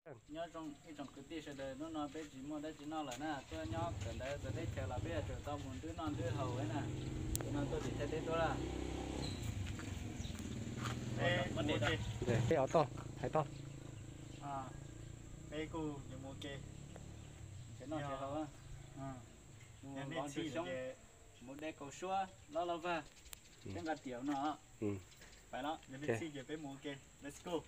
Nyob zoo ib tsoom kwv tij sawv daws, hnub no peb tsis muaj dab tsi noj lawm na, tuaj nyob kawm ntawv txawv teb chaws los peb yuav tsum tau mus nrwb noj nrwb haus na. Hnub no tuaj tim Thaib teb tuaj lawm. Peb toj, hais toj. Peb kuj yuav mus ua ke. Mus de kaus suab, lob laj vag, peb nqa tiam no. Pais los, yog nej txhij ces peb mus ua ke. Let's go.